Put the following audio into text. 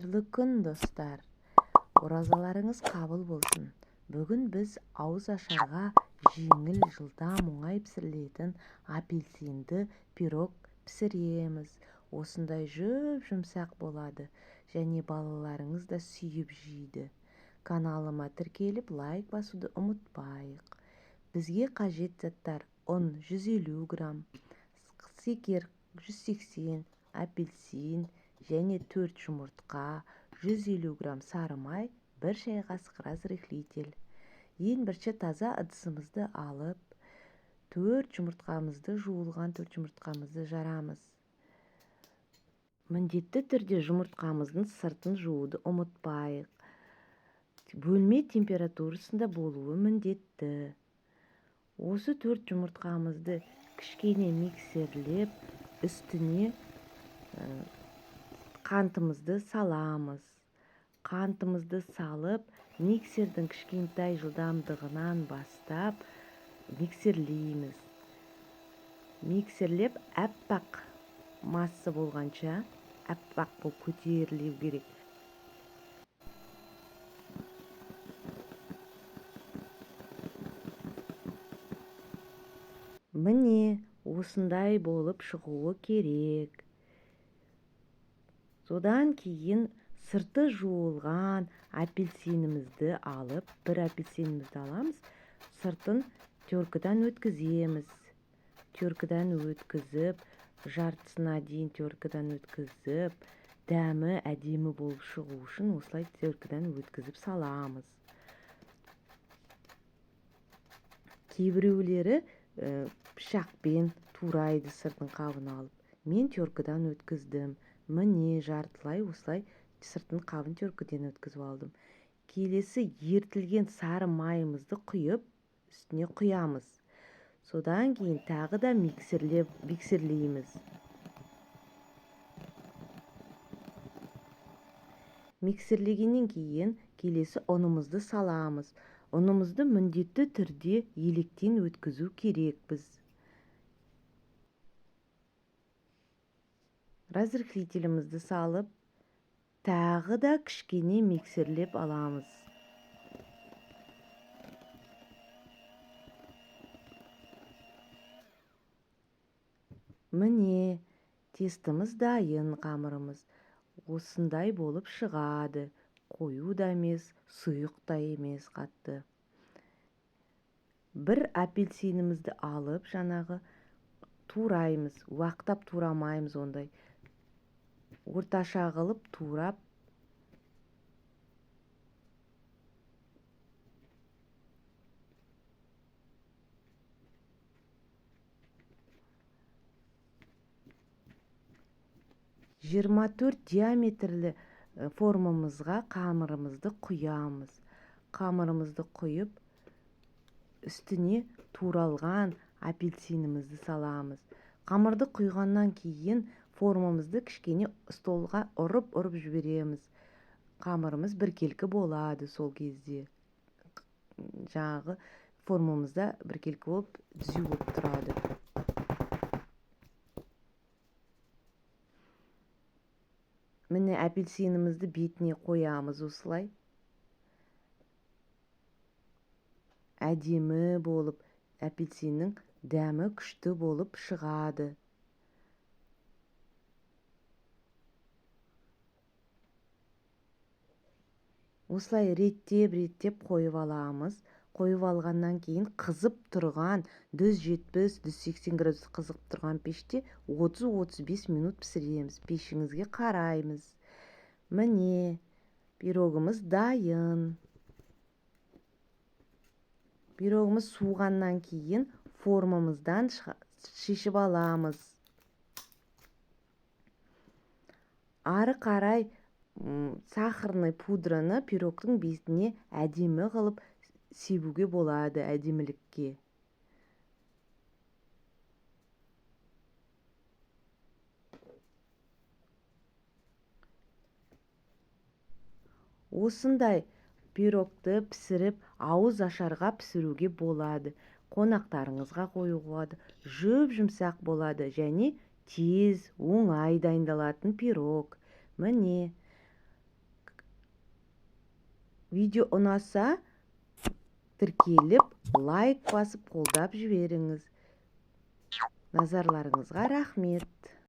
Қайырлы күн, достар! Оразаларыңыз қабыл болсын. Бүгін біз ауыз ашарға жеңіл, жылдам, оңай пісірілетін апельсинді пирог пісіреміз. Осындай жұп-жұмсақ болады және балаларыңыз да сүйіп жейді. Каналыма тіркеліп, лайк басуды ұмытпайық. Бізге қажет заттар: ұн 150 грамм, шекер 180, апельсин және 4 жұмыртқа, 150 грамм сары май, 1 шай қасық разрыхлитель. Ең бірінші таза ыдысымызды алып, 4 жұмыртқамызды, жуылған 4 жұмыртқамызды жарамыз. Міндетті түрде жұмыртқамыздың сыртын жууды ұмытпайық. Бөлме температурасында болуы міндетті. Осы 4 жұмыртқамызды кішкене миксерлеп, үстіне қантымызды саламыз. Қантымызды салып, миксердің кішкентай жылдамдығынан бастап миксерлейміз. Миксерлеп әппақ масса болғанша, әппақ болып көтерілу керек. Міне, осындай болып шығуы керек. Содан кейін сырты жуылған апельсинімізді алып, бір апельсинімізді аламыз, сыртын теркідан өткіземіз. Теркідан өткізіп, жартысына дейін теркідан өткізіп, дәмі әдемі болып шығу үшін осылай теркідан өткізіп саламыз. Кейбіреулері пышақпен турайды сыртын қабын алып. Мен теркідан өткіздім. Міне, жартылай осылай сыртын қабын теркіден өткізіп алдым. Келесі ерітілген сары майымызды құйып, үстіне құямыз. Содан кейін тағы да миксерлейміз. Миксерлегеннен кейін келесі ұнымызды саламыз. Ұнымызды міндетті түрде електен өткізу керекпіз. Разрыхлителімізді салып, тағы да кішкене миксерлеп аламыз. Міне, тестіміз дайын, қамырымыз. Осындай болып шығады. Қою да емес, сұйық та емес қатты. Бір апельсинімізді алып, жаңағы тураймыз, уақтап турамаймыз ондай. Орташа қылып турап, 24 диаметрлі формамызға қамырымызды құямыз. Қамырымызды құйып, үстіне туралған апельсинімізді саламыз. Қамырды құйғаннан кейін формамызды кішкене столға ұрып-ұрып жібереміз. Қамырымыз біркелкі болады сол кезде. Жаңағы формамызда біркелкі болып, түзу болып тұрады. Міне, апельсинімізді бетіне қоямыз осылай. Әдемі болып, апельсиннің дәмі күшті болып шығады. Осылай реттеп-реттеп қойып аламыз. Қойып алғаннан кейін қызып тұрған 170-180 градус қызып тұрған пеште 30-35 минут пісіреміз. Пешіңізге қараймыз. Міне, пирогымыз дайын. Пирогымыз суығаннан кейін формамыздан шешіп аламыз. Ары қарай сахарный пудраны пирогтың бетіне әдемі қылып себуге болады, әдемілікке. Осындай пирогты пісіріп, ауыз ашарға пісіруге болады. Қонақтарыңызға қоюға болады. Жұп-жұмсақ болады және тез, оңай дайындалатын пирог. Міне, Видео ұнаса, тіркеліп, лайк басып, қолдап жіберіңіз. Назарларыңызға рахмет.